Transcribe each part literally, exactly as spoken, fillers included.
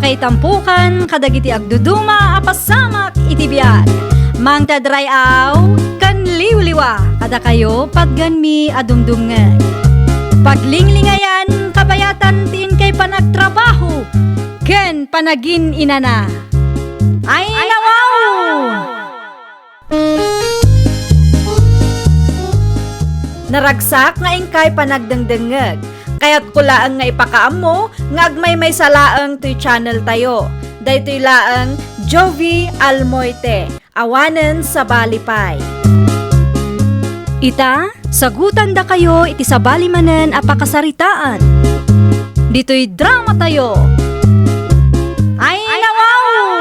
Itampukan kadagiti agduduma a pasamak iti biag. Mangted ray-aw ken liwliwa kadakayo patgenmi a dumdumngeg. Paglinglingayan, kabayatan ti inkay panagtrabaho ken panagin-inana. Ay, nawaw! Naragsak nga inkay panagdengdengngeg. Kayatko laeng nga ipakaammo nga agmaymaysa laeng toy channel tayo. Daytoy laeng Jovie Almoite, awanen sabali pay. Ita, sagutandakayo iti sabali manen a pakasaritaan. Ditoy drama tayo. Ay, nawaw!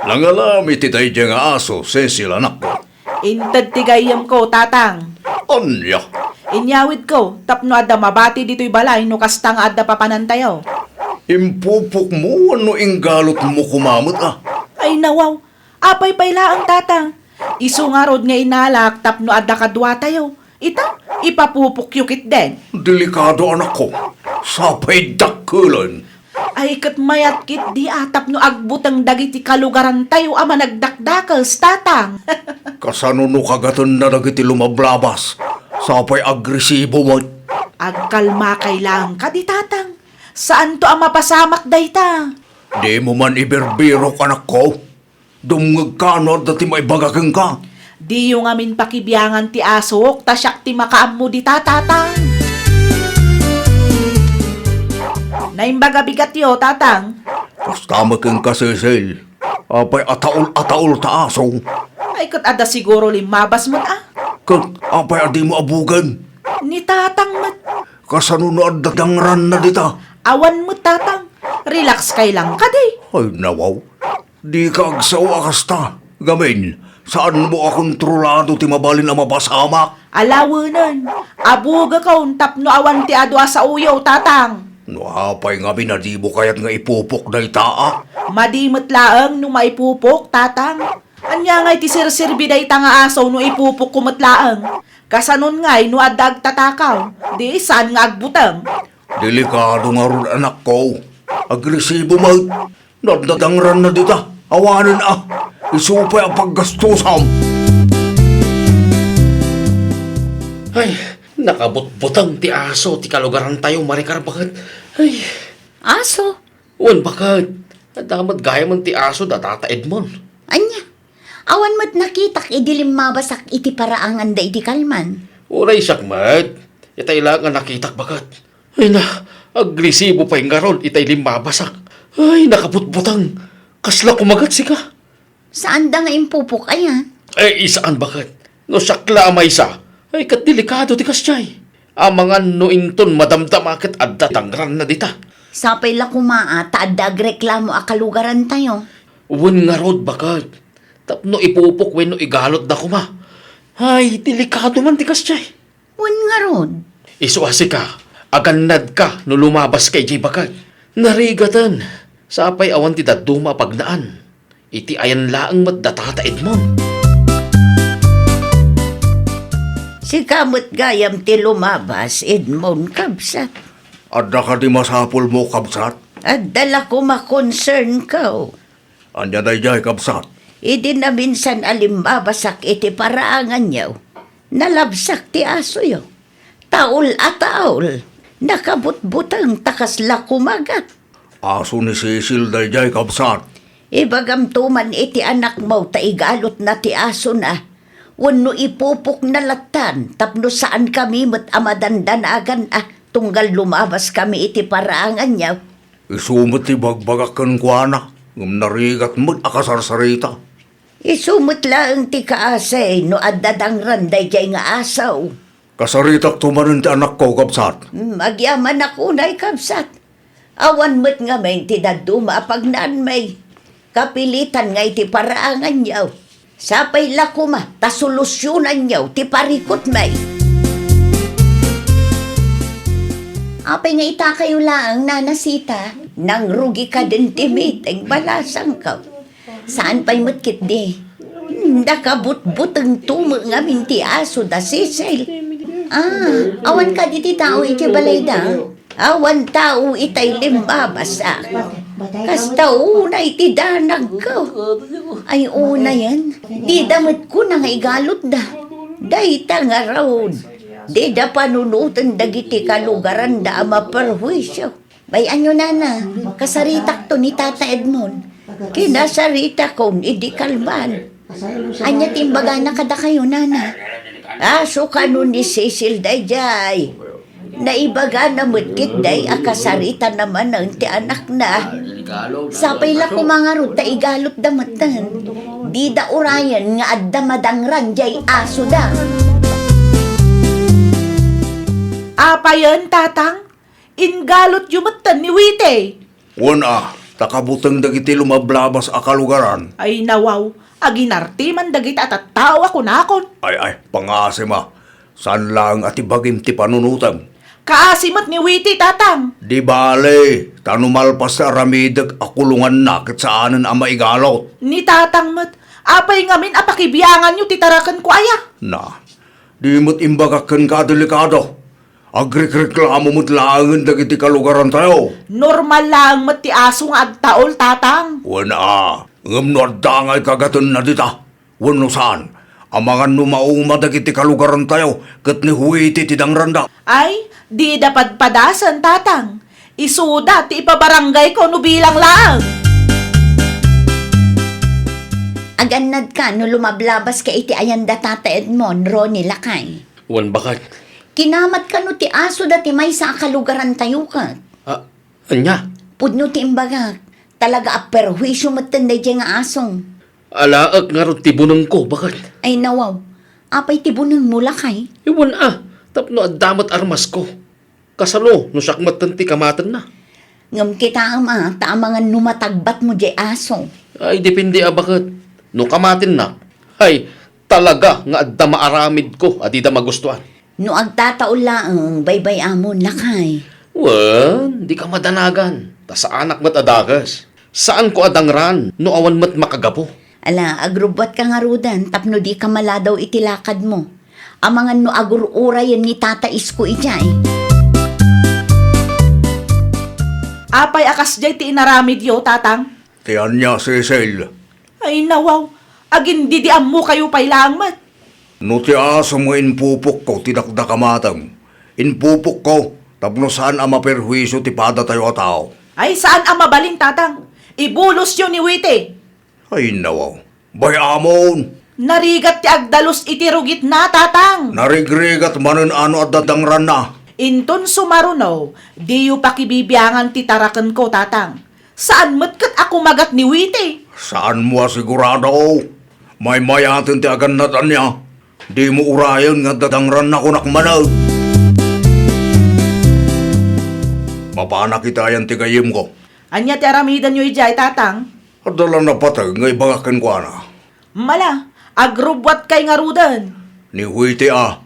Nangalam iti daydiay nga aso, Cecil, anakko. Inted ti gayyemko, Tatang. Ania? Inyawidko tapno adda mabati ditoy balay no kasta nga adda papanantayo. Impupokmo wenno inggalotmo koma met, a? Ay, nawaw. Apay pay laeng, Tatang? Isu ngarud nga inalak tapno adda kaduatayo. Ita, ipapupokyo ketdin. Delikado, anakko. Sapay dakkelen. Ay, ket mayat ketdi a tapno agbuteng dagiti kalugarantayo a managdakdakes, Tatang. Kasano no kagatenna dagiti lumablabas? Sapay agresibo met. Agkalmakay laeng kadi, Tatang. Saanto a mapasamak dayta. Dimo man ibirbirok, anakko. Dumngegka no adda ti maibaga kenka. Diyo ngamin pakibiangan ti asok, ta siak ti makaammo dita, Tatang. Naimbag a bigatyo, Tatang. Kasta met kenka, Cecil. Apay a taol a taol ta aso? Ay, ket adda siguro limmabas met, a. Ket apay a dimo abugen? Ni Tatang met. Kasano no adda dangranna dita? Awan met, Tatang. Relax kay lang kadi. Ay, nawaw. Dika agsao a kasta. Gamin, saanmo a kontrolado ti mabalin a mapasamak? Alawenen, abugakon tapno awan ti adu a saoyo, Tatang. No apay ngamin a dimo kayat nga ipupok dayta, a? Madi met laeng no maipupok, Tatang. Ania ngay ti serserbi dayta nga aso no ipupokko met laeng? Kasanon ngay no adda agtatakaw, di saan nga agbuteng? Delikado ngarud, anakko. Agresibo met. Nadadangranna dita. Awanen a. Isu pay a paggastusam. Ay, nakabutbuteng ti aso ti kalugarantayo, Maricar, baket. Ay. Aso? Wen, baket. Adda met gayamen ti aso da Tata Edmond. Ania? Awan met nakitak idi limmabasak iti paraangan da idi kalman. Uray siak met. Itay laeng a nakitak, baket. Ay na, agresibo pay ngarud itay limmabasak. Ay, nakabutbuteng. Kasla kumagat sika. Saanda nga impupok aya? Eh, saan, baket. No siak la a maysa, ay, ket delikado ti kasdiay. Amangan no inton madamdama ket adda dangranna dita. Sapay la koma a ta adda agreklamo a kalugarantayo. Wen ngarud, baket. Tapno ipupok wenno igalotda koma. Ay, delikado man ti kasdiay. Wen ngarud. Isu a sika, agannadka no lumabaska idiay baket. Narigaten, sapay awan ti dadduma a pagnaan. Iti ayan laeng met da Tata Edmond. Sika met gayam ti lumabas, Edmond, kabsat. Adda kadi masapulmo, kabsat? Adda la koma concernko. Ania daydiay, kabsat? Idi naminsan a limmabasak iti paraanganyo, nalabsak ti asoyo. Taol a taol, nakabutbuteng ta kasla kumagat. Aso ni Cecil daydiay, kabsat. Ibagamto man iti anakmo ta igalotna ti asona, wenno ipupokna lattan tapno saankami met a madandanagan a tunggal lumabaskami iti paraanganyo. Isu met ti ibagbagak kenkuana, ngem narigat met a kasarsarita. Isu met laeng ti kaasi no adda dangran daydiay nga aso. Kasaritakto manen ti anakko, kabsat. Hmm, agyamanak unay, kabsat. Awan met ngamin ti dadduma a pagnaanmi. Kapilitan nga iti paraanganyo. Sapay la koma ta solusyonanyo ti parikutmi. Apay nga itakayo laeng, Nana Sita? Nangrugi kadin ti meeting, balasangko. Saan pay met ketdi? Nakabutbutengto met ngamin ti aso da Cecil. Ah, awan kadi ti tao iti balayda? Awan tao itay limmabasak. Kasta unay ti danagko. Ay, unayen, dida met kuna nga igalutda. Dayta ngarud, dida panunoten dagiti kalugaranda a maperhuisio. Bay-anyo, nana, kasaritakto ni Tata Edmond. Kinasaritakon idi kalban. Ania ti imbagana kadakayo, nana? Aso kano ni Cecil daydiay. Naibagana met ketdi a kasaritana manen ti anakna. Sapay la koma ngarud ta igalutda metten. Dida urayen nga adda madangran diay asoda. Apayen, Tatang? Inggalutyo metten ni Witi? Wen a, ta kabuteng dagiti lumablabas a kalugaran. Ay, nawaw, aginartiman dagita a tattao a kunakon. Ay, ay, pangasim a. Saan laeng a ti bagim ti panunotem? Kaasi met ni Witi, Tatang. Di bale, ta no malpas ti aramidek a kulonganna ket saanen a maigalut. Ni Tatang met, apay ngamin a pakibianganyo ti tarakenko aya? Na, di met imbagak kenka a delikado. Agrikreklamo met laengen dagiti kalugarantayo. Normal laeng met ti aso nga agtaol, Tatang. Wen a, ngem no adda nga ikagatenna dita, wenno saan, amangan no mauma dagiti kalugarantayo ket ni Huiti ti dangranda. Ay, dida padpadasen, Tatang. Isuda ti ipabaranggayko no bilang laeng. Agannadka no lumablabaska iti ayanda Tata Edmond, Ronnie, lakay? Wen, baket. Kinamatka no ti asoda ti maysa a kalugarantayo ket. Ah, ania? Pudno ti imbagak. Talaga a perhuisio metten daydiay nga aso. Alaek ngarud ti bunengko, baket. Ay, nawaw. Apay ti bunengmo, lakay? Wen a, tapno adda met armasko. Kasano no siak metten ti kamatenna? Ngem kitaem a, ta amangan no matagbatmo diay aso. Ay, depende a, baket. No kamatenna, ay, talaga nga adda maaramidko a dida magustuan. No agtataol laeng, baybay-amon, lakay. Wen, dika madanagan, ta saanak met a dakes. Saanko a dangran no awan met makagapu. Ala, agrubbuatka ngaruden tapno dika maladaw iti lakadmo. Amangan no agur-urayen ni Tata Isko idiay. Apay a kasdiay ti inaramidyo, Tatang? Ti ania, Cecil? Ay, nawaw, agindidiammokayo pay laeng met. No ti asom nga impupokko ti dakdakamateng, impupokko tapno saan a maperhuisio ti padatayo a tao. Ay, saan a mabalin, Tatang. Ibulosyo ni Witi. Ay, nawaw. Bay-amon. Narigat ti agdalus iti rugitna, Tatang. Narigrigat manen a no adda dangranna. Inton sumaruno, diyo pakibibiangan ti tarakenko, Tatang. Saan met ket a kumagat ni Witi. Saanmo a sigurado? Maymayaten ti agannad ania? Dimo urayen nga adda dangranna kunak manen. Mapanak iti ayan ti gayyemko. Ania ti aramidenyo idiay, Tatang? Adda la napateg nga ibagak kenkuana. Mala, agrubbuatkay ngaruden. Ni Huiti a,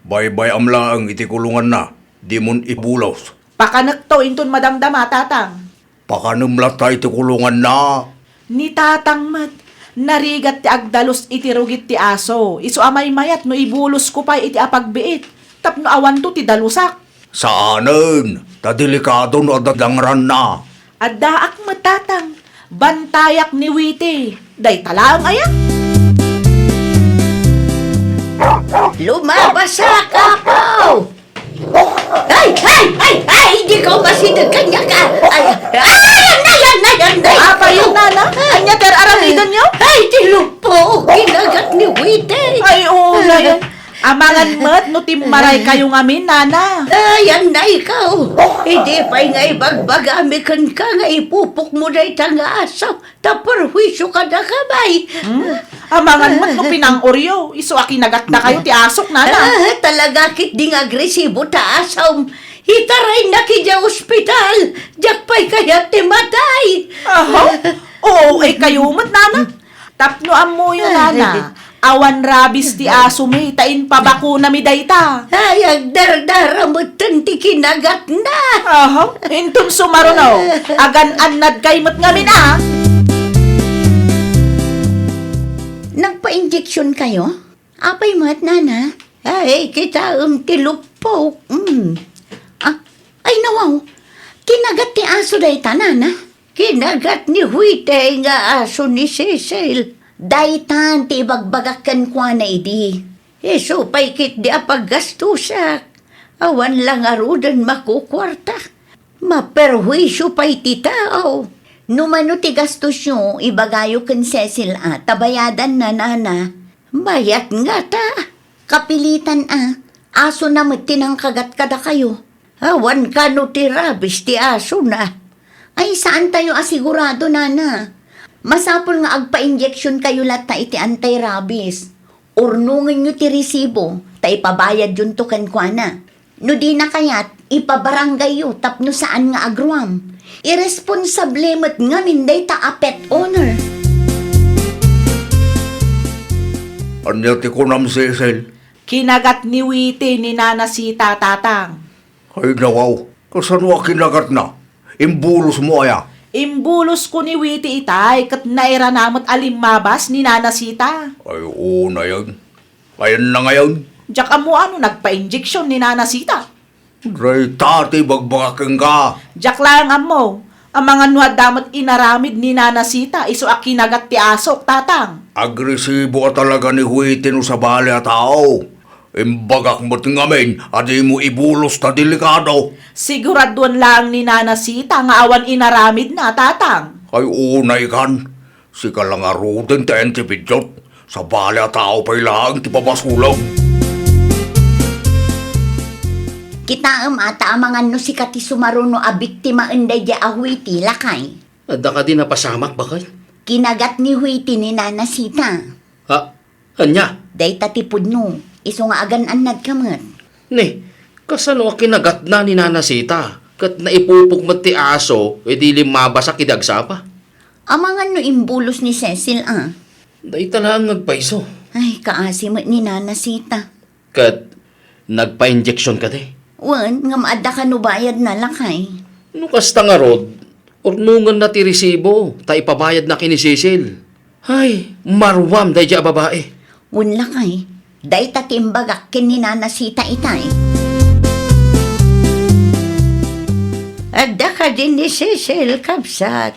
baybay-am laeng iti kulonganna, dimon ibulos. Pakanekto inton madamdama, Tatang. Pakanem latta iti kulonganna. Ni Tatang met, narigat ti agdalus iti rugit ti aso, isu a maymayat no ibulosko pay iti apagbiit, tapno awanto ti dalusak. Saanen, ta delikado no adda dangranna. Addaak met, Tatang. Bantayak ni Witi. Dayta laeng aya? Lumabasak, Apo! Ay, ay, ay, ay, dika umasideg kaniak. Ay, ay, ay, anay, anay, anay. Apay, nana? Ania ti ar-aramidenyo? Ay, ti luppo, kinagat ni Witi. Ay, oo, nayan. Amangan met no timmaray kayo ngamin, nana. Ay, anay ka, oh. Idi pay nga ibagbagami kenka nga ipupokmo dayta nga aso, ta perhuisio kadaka, bay. Hmm? Amangan met no pinang-oryo, isu a kinagatda kayo ti asok, nana. Ah, talaga ketdi nga agresibo ta asom. Itaraynak idiay ospital. Diak pay kayat ti matay. Aha. Oo, ay kayo met, nana. Tapno ammoyo, nana, awan rabies ti asomi ta impabakunami dayta. Ay, agdardara metten ti kinagatna. Aha, inton sumaruno, agan-annad kay met ngamin a. Nagpa-injection kayo? Apay met, nana? Ay, kitaem ti luppok. Mm. Ah, ay, nawaw. Kinagat ti aso dayta, nana? Kinagat ni Huitey nga aso ni Cecil. Daytan ti ibagbagak kenkuana idi. Isu pay ketdi a paggastosak. Awan la ngaruden makukuarta. Maperhuisio pay ti tao. No mano ti gastosyo, ibagayo ken Cecil a ta bayadanna, nana. Mayat ngata. Kapilitan a, asona met ti nangkagat kadakayo. Awan kano ti rabies ti asona. Ay, saantayo a sigurado, nana. Masapul nga agpa-injection kayo latta iti anti-rabies. Urnongenyo ti resibo, ta ipabayadyonto kenkuana. No dina kayat, ipabarangayyo tapno saan nga agruam. Iresponsable met ngamin dayta a pet owner. Ania ti kunam, Cecil? Kinagat ni Witi ni Nana Sita, Tatang. Ay, nawaw. Kasano a kinagatna? Imbulosmo aya? Imbulosko ni Witi itay ket nairana met a limmabas ni Nana Sita. Ay, unayen. Ayanna ngayen? Diak ammo a no nagpa-injection ni Nana Sita. Dayta ti ibagbagak kenka. Diak laeng ammo. Amangan no adda met inaramid ni Nana Sita isu a kinagat ti asok, Tatang. Agresibo a talaga ni Huiti no sabali a tao. Imbagak met ngamin a dimo ibulos ta delikado. Siguraduan laeng ni Nana Sita nga awan inaramidna, Tatang. Ay, unay kan. Sika la ngaruden ti ayan ti pidiot. Sabali a tao pay laeng ti pabasolem. Kitaem a ta amangan no sika ti sumaruno a biktimaen daydiay a Huiti, lakay. Adda kadi napasamak, baket? Kinagat ni Huiti ni Nana Sita. Ha? Ania? Dayta ti pudno, isu nga agan-annadka met. Ni, kasano a kinagatna ni Nana Sita? Ket naipupok met ti aso, idi limmabasa idi agsapa. Amangan no imbulos ni Cecil a. Dayta laeng nga agpayso. Ay, kaasi met ni Nana Sita. Ket nagpa-injection kadi? Wen, ngem adda kano bayadna, lakay. No kasta ngarud, urnongenna ti resibo, ta ipabayadna ken ni Cecil. Ay, maruam daydiay a babai. Wen, lakay, dayta ti imbagak ken ni Nana Sita itay. Adda kadi ni Cecil, kabsat?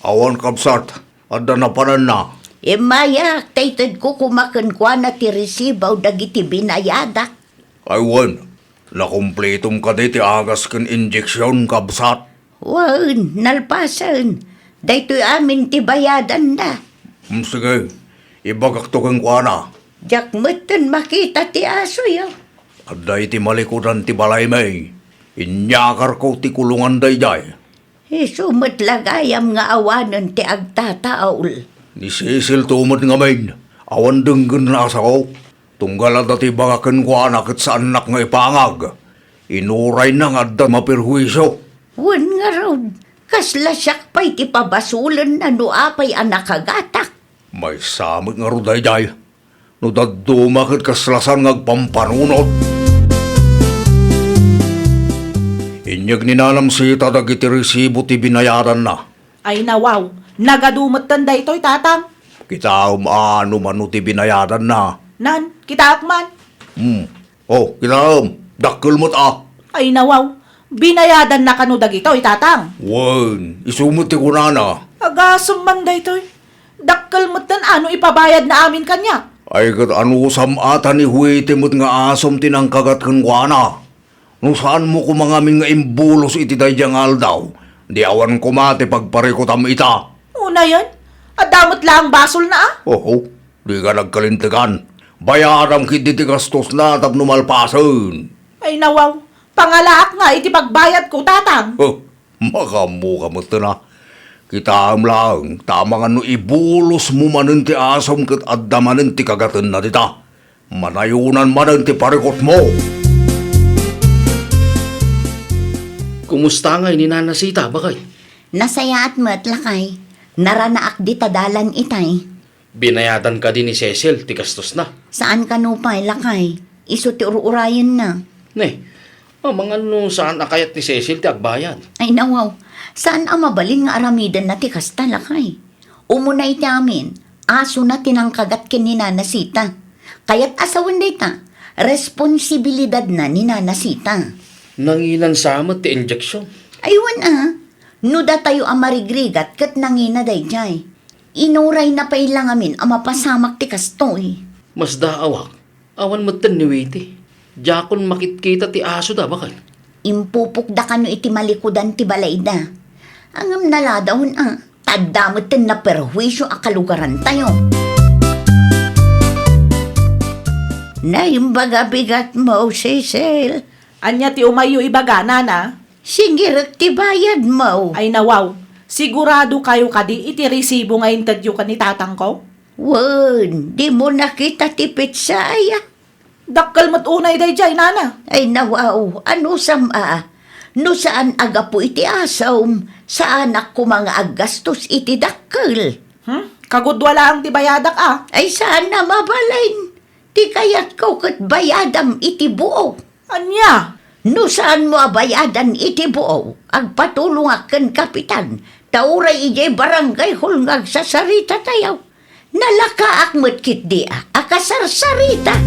Awan, kabsat. Adda napananna. Immayak, ta itedko koma kenkuana ti resibo dagiti binayadak. Ay wen, nakumplitom kadi ti agas ken injeksion, kabsat? Wen, nalpasen. Daytoy amin ti bayadanna. Hmm, sige, ibagakto kenkuana. Diak metten makita ti asoyo. Adda iti malikudan ti balaymi. Inyakarko ti kulongan daydiay. Isu met la gayam nga awanen ti agtataul. Ni Cecil to met ngamin, awan denggenna a sao. Tunggal adda ti ibagak kenkuana ket saannak nga ipangag. Inurayna nga adda maperhuisio. Wen ngarud, kasla siak pay ti pabasolenna no apay a nakagatak. Maysa met ngarud daydiay. No dadduma ket kasla saan nga agpampanunot. Inyeg ni Nanam Sita dagiti resibo ti binayadanna. Ay nawaw, nagadu metten daytoy, Tatang. Kitaem a no mano ti binayadanna. Nan, kitaek man. Hmm. Oh, kitaem, dakkel met a. Ay nawaw, binayadanna kano dagitoy, Tatang? Wen, isu met ti kunana. Agasem man daytoy. Dakkel metten a no ipabayadna amin kaniak. Ay ket anusam a ta ni Huiti met nga asom ti nangkagat kenkuana. No saanmo koma ngamin nga imbulos iti daydiay nga aldaw, di awan koma ti pagparikutam ita. Unayen, adda met laeng basolna a? Oo, dika nagkalintegan. Bayadam ketdi ti gastosna tapno malpasen. Ay nawaw, pangalaak nga iti pagbayadko, Tatang. Huh, makaammoka metten a. Kitaem laeng, ta amangan no ibulosmo manen ti asom ket adda manen ti kagatenna dita. Manayonan manen ti parikutmo. Kumusta ngay ni Nana Sita, baket? Nasayaat met, lakay. Naranaak dita dalan itay. Binayadan kadi ni Cecil ti gastosna? Saan kano pay, lakay. Isu ti ur-urayenna. Ne, amangan no saan a kayat ni Cecil ti agbayad. Ay, nawaw. Saan a mabalin nga aramidenna ti kasta, lakay. Umuna iti amin, asona ti nangkagat ken ni Nana Sita. Kayat a sawen dayta, responsibilidadna ni Nana Sita. Nanginan sa met ti injection? Ay, wen a. No datayo a marigrigat ket nangina daydiay, inurayna pay la ngamin a mapasamak ti kastoy. Masdaawak, awan metten ni Witi. Diakon makitkita ti asoda, baket. Impupokda kano iti malikudan ti balayda. Ngem naladawen a, ta adda metten naperhuisio a kalugarantayo. Naimbag a bigatmo, Cecil. Ania ti umayyo ibaga, nana? Singirek ti bayadmo. Ay, nawaw. Sigurado kayo kadi iti resibo nga intedyo ken ni tatangko? Wen, dimo nakita ti pitsay? Dakkel met unay daydiay, nana. Ay, nawaw, anusam a? No saan a gapu iti asom, saanak koma nga aggastos iti dakkel. Hmm? Kagudua laeng ti bayadak a. Ay, saan a mabalin. Ti kayatko ket bayadam iti buok. Ania? No saanmo a bayadan iti buok, agpatulongak ken kapitan, ta uray idiay barangay hall nga agsasaritatayo. Nalakaak met ketdi a, a kasarsarita.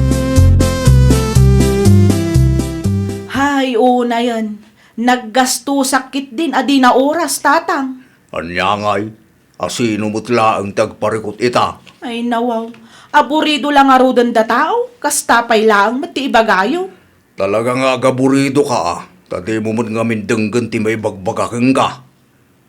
Hay, unayen. Naggastosak ketdin a di naoras, tatang. Ania ngay? Asino met laeng ti agparikut ita? Ay, nawaw. Aburido la ngaruden da tao, kasta pay laeng met ti ibagayo. Talaga nga agaburidoka a, ta dimo met ngamin denggen ti maibagbaga kenka.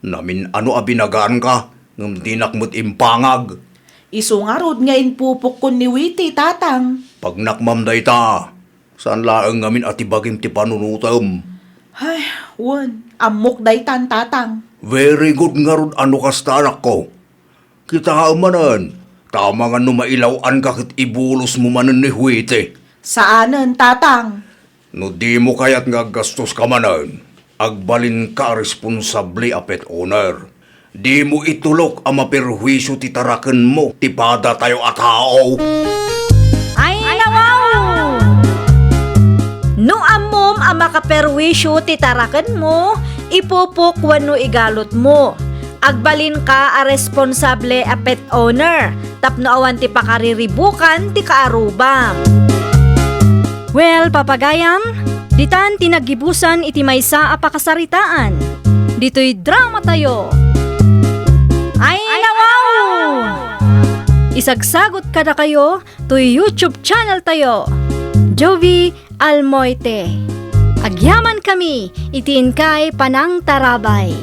Namin-ano a binagaanka, ngem dinak met impangag. Isu ngarud nga impupokkon ni Witi, tatang. Pagnak, ma'am, dayta. Saan laeng ngamin a ti bagim ti panunotem. Ay, wen, ammok daytan, tatang. Very good ngarud a no kasta, anakko. Kitaem manen, ta amangan no mailaw-anka ket ibulosmo manen ni Huete. Saanen, tatang. No dimo kayat nga aggastoska manen, agbalinka a responsable a pet owner. Dimo itulok a maperhuisio ti tarakenmo ti padatayo a tao. Ay, nawaw! No ammom a makaperhuisio ti tarakenmo, ipupok wenno igalutmo. Agbalinka a responsable a pet owner tapno awan ti pakariribukan ti kaarubam. Well, papagayam, ditan ti naggibusan iti maysa a pakasaritaan. Ditoy dramatayo. Ay, nawaw! Isagsagot kadakayo toy YouTube channel tayo, Jovie Almoite. Agyamankami iti inkay panangtarabay.